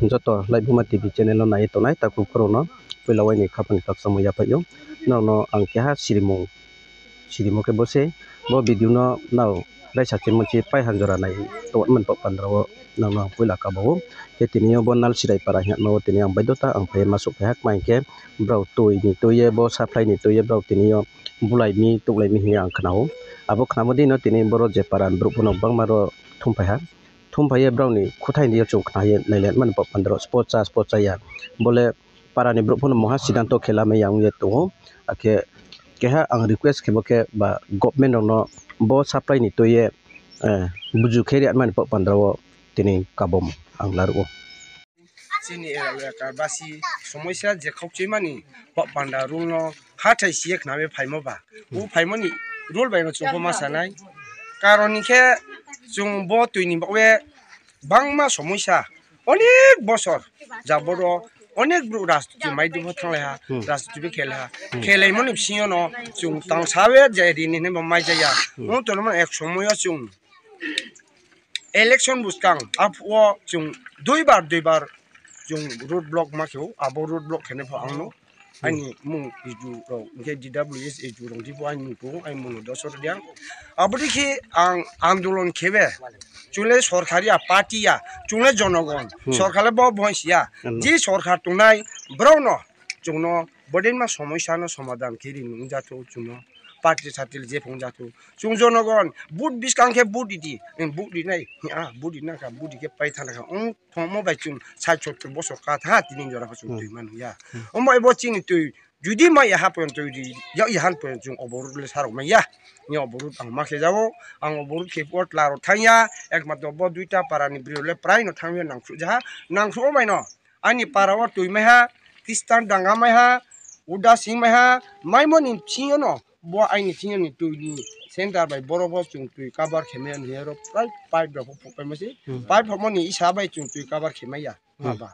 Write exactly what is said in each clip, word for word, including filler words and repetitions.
Joto Laibuma T V channel no nai tongnai takhuk khorokno puila waini khapang khakchangma yaphaio. Norokno ang keha sirimung, sirimo khe bo se, bo video no nao raisa chimui chi pai hanjora nai tongmani pok pandra o norokno ang puila kabao. Khe tini o bo Nalsirai para hinma o tini ang baidota ang phai masuk phai hakma hinkhe borok twi ni twi ye bo supply ni twi ye borok tini o bulai mi tuklai mi hinwi ang khnao. Abo khnamo dino tini borok je para ni borok phano bangma rok thum phai ha. Thum phai ye borok ni khwthai ni yo chwng khna ye nailai mani pok pandra o spot cha spot cha ya. Bole para ni borok phano moha sidanto khe lamai ya wng ye tongo. Akhe keha ang request khe bo khe ba government rok no bo supply ni twi ye, eh, buju khe ri mani pok pandra o tini kabom ang larugo. Chini elaka basi somoisa je khokchimani pok panda rule no hathai siye khname phaimo ba. O phaimoni rule bai no chwng ma sanai. Karon hinkhe chwng bo twi ni bagwi bangma somoisa onek bosor jaboro onek borok rajniti mai dubui thanglai ha, rajniti bo khelai ha. Khelaimoni bisingo no chwng tangsawi je rini hinwi bo mai jaya. Wng tongmani ek somoyo chwng election bwskang aphuru chwng duibar duibar chwng road block ma khe o, abo road block khe nai pho ang no. Ani mung iju rok hinkhe D W S iju rok dibo ani mung tongo, ani mung no dosor diang. Abo dikhe ang andolon khebe chwng le sorkari ya party ya, chwng le jonogon, sorkar le bo bohonsi ya. Ji sorkar tongnai borok no chwng no bodinma somoisa no somadan khe ri nung jato chwng no party satil je phung jato. Chwng jonogon vote bwskang khe vote ridi, vote rinai, ah, vote rina kha, vote rikhe pai thana kha. Wng thongmo bai chwng sait sottor bosor ka tha tini jora khe chwng twi manu ya. Omo ebo chini twi judi mai ya ha poyon twi ri, ya ya han poyon chwng oborot le sarok mai ya. Ni oborot ang ma khe jao, ang oborot khe po tla rok thang ya, ekmatro bo duita para ni bwrwi le prai no thang ya nang phru ja ha, nang phru o mai no. Ani para o twi mai ha, Kristan danga mai ha, uda sing mai ha, maimoni sing no. Bo aini thini twi ni center bai borok bo chwng twi cover khe maya hinwi oro prai pipe rok phuk pai masi. Pipe phokmani isa bai chwng twi cover khe maya. Haba.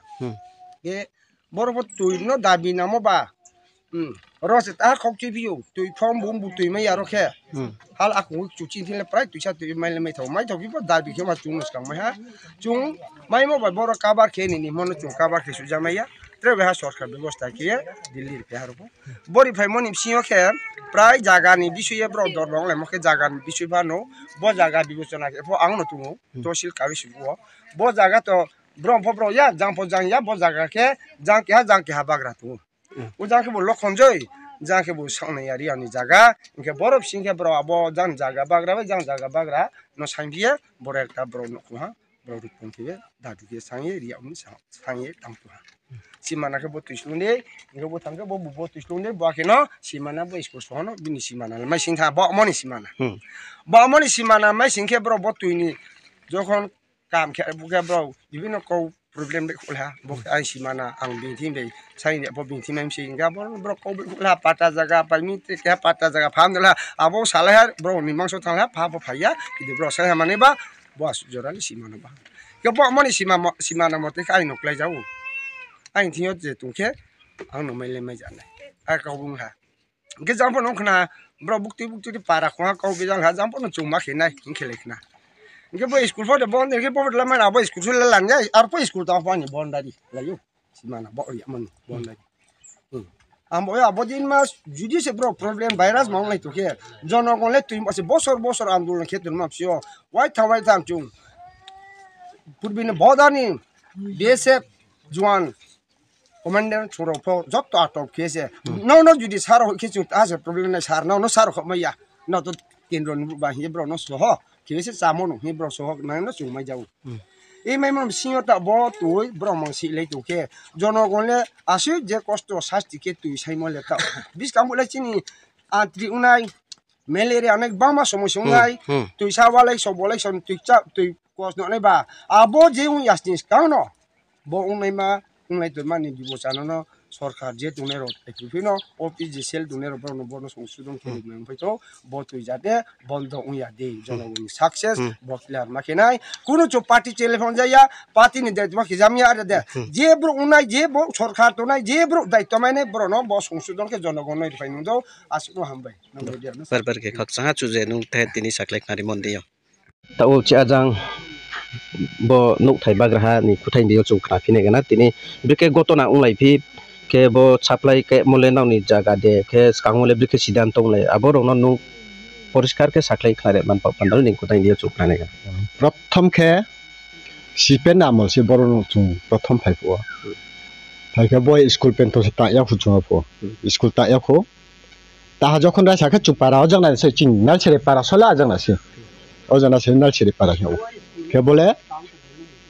Ye borok bo twi no dabi namo ba. Rose ta khok chi biyo twi phong bum bu twi maya ro khe. Hal akung chuchi thile prai twisa twi mai le mai thau mai thau bibo dabi khe ma chwng no skang mai ha. Chwng maimo bai borok cover khe nini mono chwng cover khe suja maya. Tre bai ha sorkar bebosta khe Delhi rw khe ha rw bo. Bori phaimani bisingo khe prai jagani bisui ye borok dor dor wng laimo khe jagani bisui phano bo jaga bibechona khe pho ang no tongo. Tosil kawi sibgo bo jaga to borok pho borok ya jang pho jang ya bo jaga khe jang keha jang keha bagra tongo. O jang khe bo Lokhonjoi jang khe bo Saknai area ni jaga hinkhe borok bising khe borok abo jang jaga bagra bai jang jaga bagra no sang phiya borok ekta borok nukho ha. Borok rukpon khe dadu khe sangye riya hwnwi sa-, sangye tang tuha. Simana khe bo twislung de, hinkhe bo thang khe bo bo twislung de, bo khe no simana bo school sohono bini simana le mai sing tha, bo moni simana. Bo moni simana mai sing khe borok bo twini jokhon kam khe bo khe borok bibinno kok problem de khulha, bo khe ai simana ang bini thim bai sai de bo bini thim bai si hinkhe borok kok bai khulha pata jaga pai mi te khe pata jaga pham de la abo salai ha borok ni mangso thang ha pha bo phai ya, kidi borok sai ha mani ba. Bo aswk jorani simano ba. Khe bo amoni sima mo-, simana mote khe aino kwlai jago. Aini thingyo je tongkhe ang no mailai mai janai. A kok wng kha. Hwnkhe jang phano wng khna borok bukti bukti para khungha kok bijal kha jang phano chwng ma khe nai hwnkhe lai khna. Hwnkhe bo school pho de bon de khe bo lamai abo school pho le lan ya ar pho school tang phani bon dari laio. Simana bo ya mani bon dari. Hmm. Ang bo ya bo din mas judi se bro problem virus ma wnglai to khe. Jonogon le twi mase bosor bosor andolon khe twi ma psio. Wai thang wai thang chung. Purbi ni bodani B S F juan commander churok pho jotto atok khe se. Hmm. No no judi sar khe chung ta se problem nai sar no no sar kho ma ya. No to kendro ni ba hi bro no soho. Khe se chamo no hi bro soho nang no chung mai jago. Hmm. E mai mano bisingo ta bo twi borok mang si lai tongkhe jonogon le aswk je kosto sasti khe twi saimo le ta biskang bo le chini antri unai malaria anai bangma somosya unai twi sa walai so bolai so twi cha twi kos no nai ba abo je ung yasni skang no bo ung nai ma ung nai twi mani bibo chana no sorkar je tongnai rok phai phino office je sel tongnai rok borok no bono song sudong khe rwmani wngpai tho bo twi jate bondo wngya de jonogoni success bo clear ma khe nai kunu chu party chele phone jaya party ni daitwa khe jamya are de je borok wngnai je borok sorkar tongnai je borok daitwa mai nai borok no bo song sudong khe jonogon nai rwpai nung do aswk no hambai nang rw dia no. Bar bar khe khakchang ha chu je nung the tini saklai khnari mon de yo. Tabuk chi ajang bo nukthai bagraha ni kuthai ni yo chwng khna phine gana tini bikhe gotona wnglai phi khe bo supply khe mole nokni jaga de khe swkang mole bikhe siddhanto wnglai abo rokno nwng poriskar khe saklai khna re man pok panda ni kuthai ni yo chwng khna nai gana. Prothom khe sipen amol se borok no chwng prothom phai phuo. Phai khe bo school pen to se ta ya khu chwng phuo. School ta ya khu. Taha jokhon raisa khe chwng para o jang nai se chini Nalsere para sole a jang nai se. O jang nai se Nalsere para khe o. Khe bole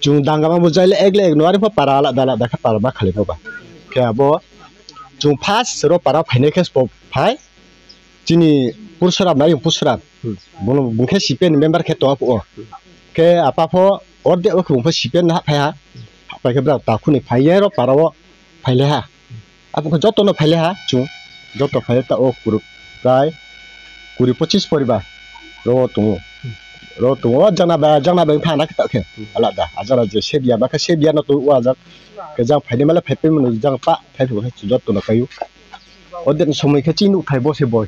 chwng dangama bo jaile ek le ek no ari pho para alada alada khe para ma khali pho ba. Khe abo chwng first ro para phainai khe spo phai chini Pursuram na yung Pursuram. Bono bung khe sipen member khe to o. Khe apa pho orde o khung pho sipen ha phai ha. Ha phai khe bra ta khuni phai ye ro para o phai le ha. Abo khe joto no phai le ha chwng. Joto phai le ta o kuruk prai kuri pochis poribar ro tongo. Ro tongo jana ba jana ba pha na khe ta khe alada. Ajara je sebia ba khe sebia no to o ajak. Khe jang phai ni male phai pe mano jang pa phai phi khe joto no kayu. O den somoi khe chini nuk thai bo se boi.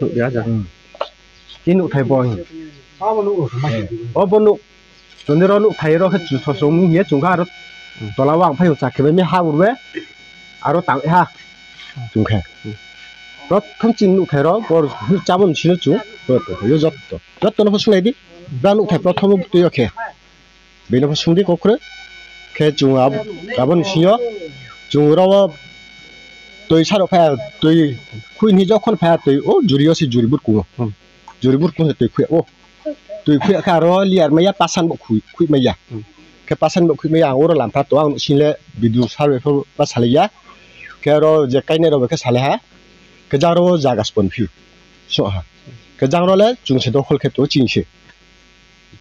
Nuk ya ja. Hmm. Chini nuk thai boi. Abo nuk rw thangma se. O bo nuk. Chwngde ro nuk thai ro khe chu so so mung ye chungkha aro tola wang phai chakhe bai mi ha urbe aro tang ha. Chungkha. Prothom chini nuk thai ro bor chabon sino chu. Yo jotto. Jotto no pho sunai di. Ba nuk thai prothom tu yo khe. Bini pho sungdi kokroi. Khe chwng ab-, aboni sio chwng oro twi saro phaya twi khuyni jokhon phaya twi o juri o se juri burkungo. Hmm. Juri burkung se twi khuya o. Twi khuya khe aro liyar maya pasan bo khui, khui maya. Hmm. Khe pasan bo khui maya ang oro lamtha to ang sinle bidu sarbe pho ba salaiya. Khe aro je kainai rok khe salaiha. Khe jang ro jaga spon phiu. So ha. Khe jang ro le chwng se dokhol khe to chini se.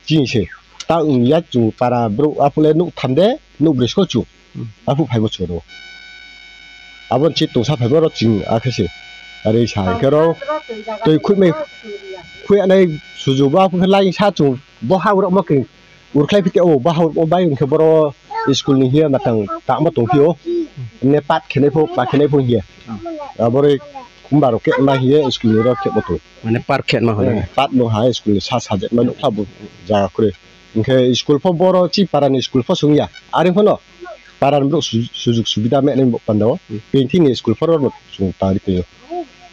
Chini se ta wngya chwng para bwrw aphule nuk tham de nuk bwrwi sko chwng. Hmm. Aphu phaibo chwng ro. Aboni chi tungsa phaibo ro chwng akhe se. Ari sa khe ro twi khwi mai khwi anai suju bo aphu khe lai sa chwng bo ha urok ma khe urkhlai phite o bo ha urok bai wngkhe boro school ni hiya matang tamo tongphio. Ne pat khenai pho pa khenai pho hiya. Abore kumba rok khe ma hiya school ni rok khe moto. Mane park khe ma hwnwi. Eh, pat no ha school ni sa sajak ma nukha bo jaga kwrwi. Hinkhe school pho boro chi para ni school pho sungya. Ari phono para ni borok su-, sujuk subida me nai bo panda o. Hmm. Painting ni school pho rok chwng tari twi o.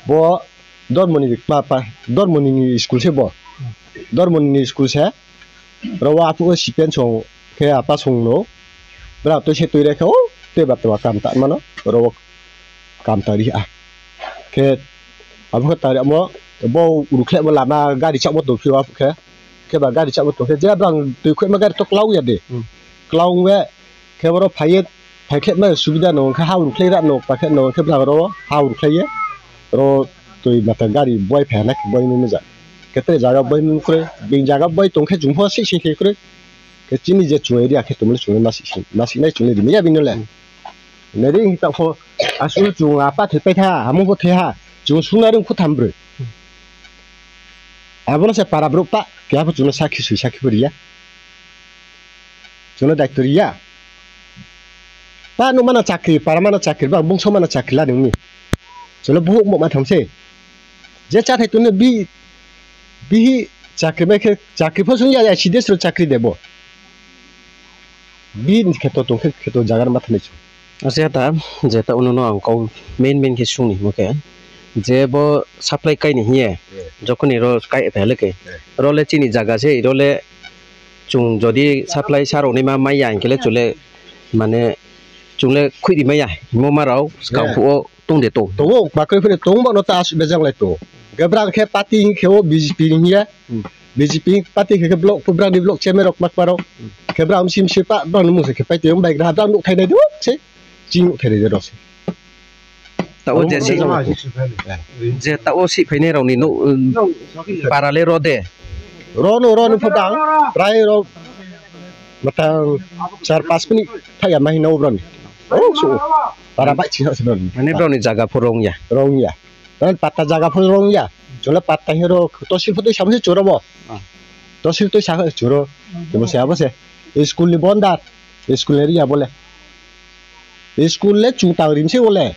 Bo Dormoni ni pa, pa, Dormoni ni school se bo. Dormoni ni school se. Oro o aphuru sipen song khe apa song no. Bwrang twi se twi rw khe o tei ba tei ba kam ta mano. Oro o kam ta ri a. Khe abo khe ta ri amo bo urukhlai bo lama gari chakma tong phio aphuru khe. Khe ba gari chakma tong khe je bwrang twi khoi ma gari to klau ya de. Hmm. Klau we khe oro phai ye. Phaikhe ma subida no, khe ha urukhlai ra no, pakhe no, khe bwrang ro ha urukhlai ye. Ro twi mata gari boi phai na khe boi mui mujak. Khe tere jaga boi mui kwrwi, bini jaga boi tong khe chwng pho sik sik khe kwrwi. Khe chini je chwng area khe tumuli chwng ma sik sik, ma sik nai chwng ri ya bini le. Nari ta pho asu chwng apa thai pai tha, amo pho thai ha, chwng suna ring khu tham bwrwi. Abono se para bwrwi pa, kya pho chwng sakhi sui sakhi bwrwi ya. Chwngno daitwrwi ya. Pa nuk mano chakri, para mano chakri, ba bungso mano chakri la nungni. Chwngno buhuk mok ma thangse. Je chathai tongno bi, bihi chakri bai khe, chakri pho sung ya, ya, sides ro chakri debo. Bi kheto tong khe, kheto jagar ma thanai chwng. Asya ta, je ta uno no ang kau main main khe sungni mo khe. Je bo supply kaini hiye, Hmm. jokhoni ro kai pele khe. Hmm. Ro le chini jaga se, ro le Chwng jodi supply sa rokni ma maya hinkhe le chwle mane chwng le khwi ri maya himo ma rok swkang Yeah. phuo tong de tong. Tongo, bakri phiri tong bono ta aswk bejak lai to. Khe bwrang khe party hinkhe o B J P ni hiya. Hmm. B J P party hinkhe block phu bwrang ni block chairman rok mak ma rok. Hmm. Khe bwrang misi misi pa bwrang ni mung se khe pai tong bai gra bwrang nuk thai nai do se. Chini nuk thai nai de rok se. Tao je si, je tao si phainai rokni no, um, para le rode. Rono, rono pho bang, prai ro, matang char pas minute thaya ma hino broni. Oh, so, para bai chino se broni. Mane broni jaga pho rong ya. Rong ya. Tan pata jaga pho rong ya. Chole pata hero, to sil pho to sabu se choro bo. Ah. To sil to sa choro. Bo se abo se. School ni bondar. School ni ri ya bole. School le chwng tang rim se bole.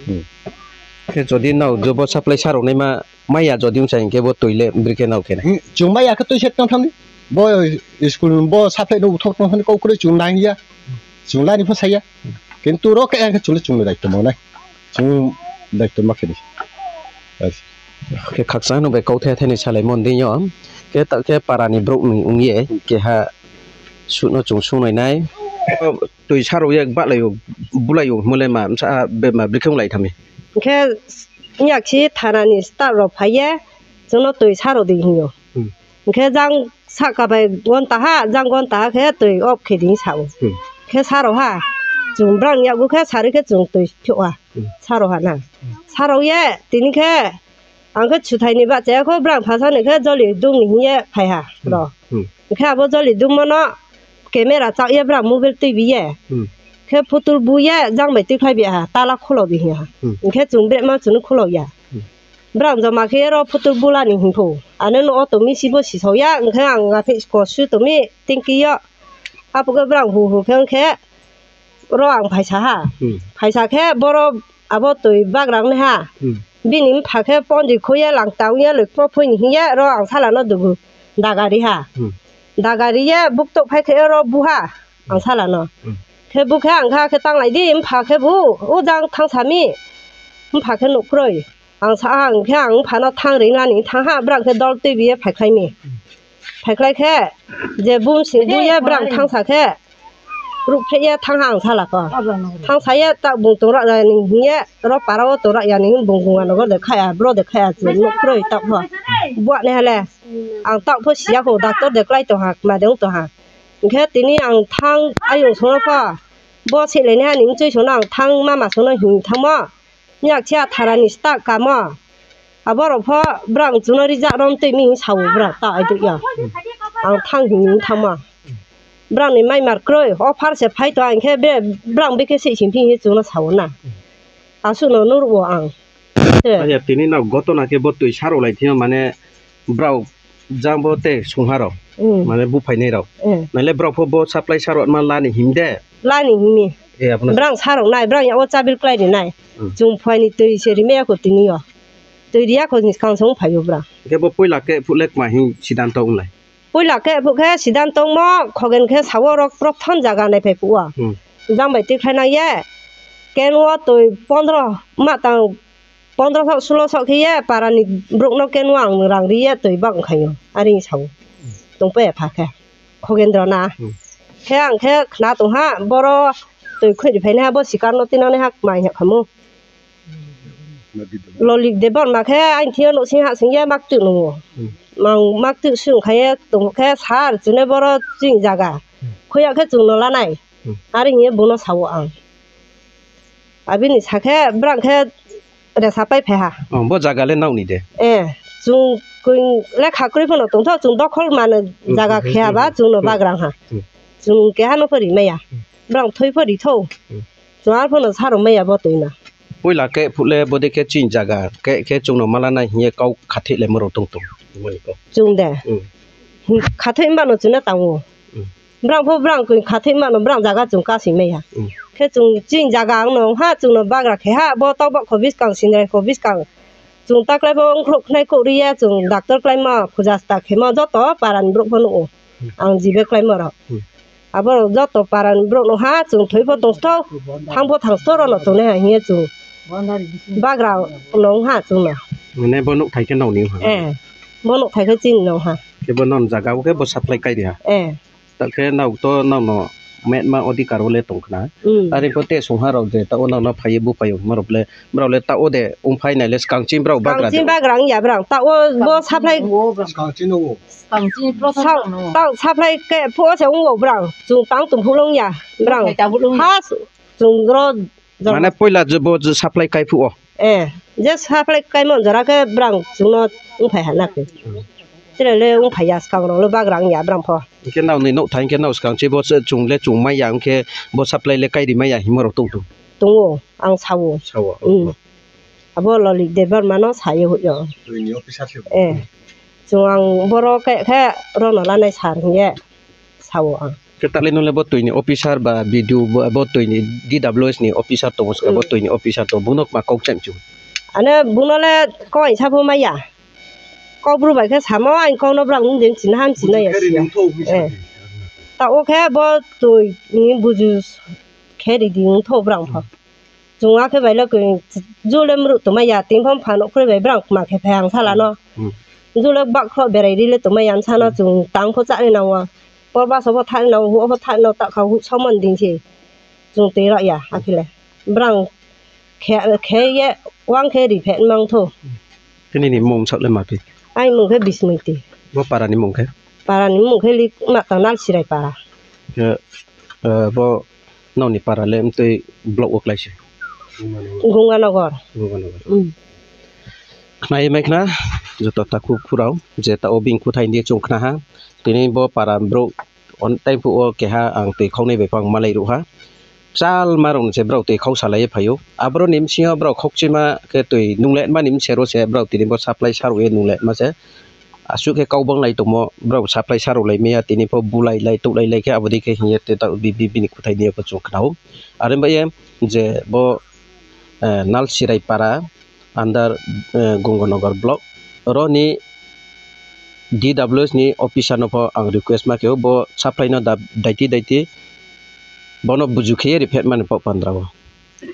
Hmm. Khe jodi nao jobo supply sa rok nai ma, maya jodi wngsa hinkhe bo twi le bwrwi khe nao khe nai. Hmm, chwng maya khe twi se tong thang di. Bo school bo saphai no uthok tong phani kok kwrwi chwng nang ya. Chwng lani pha saya. Kintu ro kaya khe chwng chwng daitw mo nai. Chwng daitw ma khini. Khe khakchang no bai kok the thani salai mon dinyo. Khe ta khe para ni borok ni ungye keha suno chwng sunai nai. Twi saro yak balayo bulayo mole ma msa be ma bikhe lai thami. Khe yak si thana ni staff rok phaiye chwngno twi saro di hinyo. Hmm. Hwnkhe jang saka bai gonta ha, jang gonta ha khe twi off khe di sao. Hmm. Khe saro ha, chwng brang yago khe sari khe chwng twi phio ha. Hmm. Saro ha na. Saro ye tini khe ang khe chuthai ni bacha ya kho brang phasa ni khe joli dung ni hiye phai ha Hmm. ro. Hmm. Hwnkhe abo joli dung mano camera chak ye brang mobile twi bi ye. Hmm. Khe phutul bu ye jang bai twi khlai bi ha, tala khulo bi ha. Hmm. Hwnkhe chwng bre ma chwng khulo ya. Hmm. Brang joma khe ro phutul bulani hwnkho. Ano no auto misi bo sisok ya, hwnkhe ang ngaphik ko su tumi tingki yo. Aphuk brang hu hu khe wngkhe ro ang phaisa ha. Hmm. Phaisa khe boro abo twi bagrang ni ha. Hmm. Bini mpha khe pondi khuye lang tang ye loi kho phui ni hiye ro ang sala no dugu dagari ha. Hmm. Dagari ye buk tok phai khe ro bu ha ang sala no. Hmm. Khe bu khe ang kha khe tang lai di mpha khe bu o jang thang sami mpha khe nuk kroi. Ang sa ang khe ang phano thang ringlani thang ha, brang khe dol twi biye phaikhlai mi. Phaikhlai khe je bum sing buye brang thang sa khe ruk phe ye thang ha ang sala ko. Thang sa ye ta bung tung rak yani hiye ro para o tung rak yani bung bung ano gor de khaya bro de khaya chu nuk kroi ta pho. Buak ne hale ang ta pho siya ko doctor de klai to ha ma de to ha. Hingkhe tini ang thang ayung songno pho bo se laini hani mchwi songno ang thang mama songno hing thangmo. Yak cha tharani sta kamo. Aborok pho brang chwngno rijak rom twi mi sao bra ta aiduk ya. Ang thang hing thangma. Brang ni mai mar kroi offer se phai to ang khe be brang be khe se sim phi chwngno sao na. Aswk no nurwo ang. Aya tini no gotona khe bo twi saro lai thima mane brao jang bo te sungha rok. Mm. Mane buphai nai rok. Mm. Nale brao pho bo supply saro ma lani him de. Lani himi. E, abono. Brang sarok nai, brang yago chabil klai ri nai. Hmm. Chwng phuaini twi se rimaya kho tini o. Twi riya kho ni skang song phaio bra. Hingke bo puila khe phulek ma hin sidanto wnglai. Puila khe phukhe sidanto mo khogen khe sawo rok prothom jaga nai phai phuo. Hmm. Jang bai twi khlai nang ye. Ken o twi pondro ma tang pondro sok sulo sok khe ye para ni borok no ken o ang rang ri ye twi bak wngkhaio. Ari sao. Tong pe pha khe. Khogendro na. Hmm. Khe ang khe khna tongha, boro twi khoi ri phaini ha, bo sikar no tinani ha, mai ha khamu. Lolik de bor ma khe, aini thio no sing ha sing ye mak tu no. Hmm. Mang mak tu sung kha ye, tong khe sar, chune boro ching jaga. Hmm. Khoya khe chung no lanai. Hmm. Ari ye bono sao ang. Abini sakhe brang khe resa pai phaiha. Oh, bo jaga le nokni de? Eh, chwng koi lekha kwrwi phano tongtho, chwng dokhol mano jaga khe aba chwngno bagrang ha. Hmm. Chwng keha no pho ri maya. Hmm. Brang thoi pho ri tho. Hmm. Chwng ar phano saro maya bo twi na. Puila khe phule bode khe chini jaga khe, khe chwngno mala nai hiye kau khathik le moro tong tong. Chwng de. Hmm. Khathik mano chwngno tango. Hmm. Brang pho brang koi khathik mano brang jaga chwng kasi maya. Hmm. Khe chwng chini jaga ang no ha chwngno bagra khe ha bo tok bok kho biskang sinai kho biskang. Chwng ta klai bo ongkhorok khnai kok riya chwng doctor klai ma khuja sta khe ma joto paran borok bo nugo. Hmm. Ang jibe klai ma rok. Hmm. Abo joto paran borok no ha chwng thoi pho tongsto thang pho thangsto ro no tongnai ha hiye chwng. Bagra no ha chwngno. Mane bo nuk thai khe nokni ha. Eh. Bo nuk thai khe chini no ha. Khe bo non jaga o khe bo supply kai ri ha. Eh. Ta khe nao to nao no metma odhikar o le tong khna. Mm. Are pho te sungha rok je ta o nao no phai ye buphai o hima rok le, borok le ta o de ong phai nai le skang chini borok bagra de. Skang chini bagra wng ya borok. Ta o bo supply. Skang chini o. Skang chini pro sa-, sa-, no. Ta supply khe phu o se wng o borok. Chwng tang tung phu lung ya borok. Hai ta phu lung. Ha chwng ro. Mane poila je bo je supply kai phu o. Eh, je supply kaimon jora khe brang chwngno wngphai ha na khe. Chwraile wngphai ya, swkang rokle bagra wngya brang pho. Hwnkhe nokni nokthai hwnkhe nok swkang se bo se chwng le chwng maya hwnkhe bo supply le kai ri maya himorok tong tong. Tongo, ang sao. Sao. Mm. Abo Lolik Debbarmano sayo hwyo. Twini officer se. Eh, chwng ang boro khe, khe rono lanai sir hwnkhe sao ang. Khe tale nole bo twini officer ba B D O bo, bo twini D W S ni officer tongo, swkang bo twini officer tongo, bono ma kok cham chu. Ane bono le koi sa pho maya. Kok bru bai khe samo, ang kokno bwrang nung den chini ham chini ya siya. Eh. Ta o khe bo twi ni buju khe ridi wng tho bwrang pho. Chwng akhe bai le koi jole mru tongma ya, tini phano phan okhre bai bwrang ma khe phai ang sala no. Hmm. Jole bak kho berai ri le tongma ya, ang sano chwng tang pho chani nang wa. Por baso pho thani nang, hu pho thani nang, ta kha hu somon ding se. Chwng twi rok ya, akhe le. Bwrang khe, khe ye, wang khe ri phet mang tho. Tini ni mung sak le ma pi? Ai mung khe Bismiti. Bo para ni mung khe? Para ni mung khe lik ma tang nal sirai para. Khe, eh, bo nokni para le mtwi block o kwlai se? Gunganagar. Gunganagar. Mm. Khnai mai khna, joto takhuk phurao, je ta o bini kuthai ni chwng khna ha. Tini bo para borok on time phuo keha ang twi khoknai bai phang malai rwkha. Chal ma rok se borok twi khok salai phaio. Aboro ni bisingo borok khokchima khe twi nungletma ni bwsero se borok tini bo supply sa rwui nungletma se. Aswk khe kok bang lai tongmo, borok supply sa rw lai maya, tini pho bulai lai, tuk lai lai khe, abo dei khe hinya tei ta bi-, bi-, bini kuthai ni pho chwng khnao. Are bai je bo, eh, Nalsirai para under, eh, Gonganagar block, oro ni D W S ni officer no pho ang request ma khe o, bo supply no da-, daiti daiti bono buju khe ye riphet mani pok pandra o.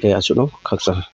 Tei aswk no khaksa.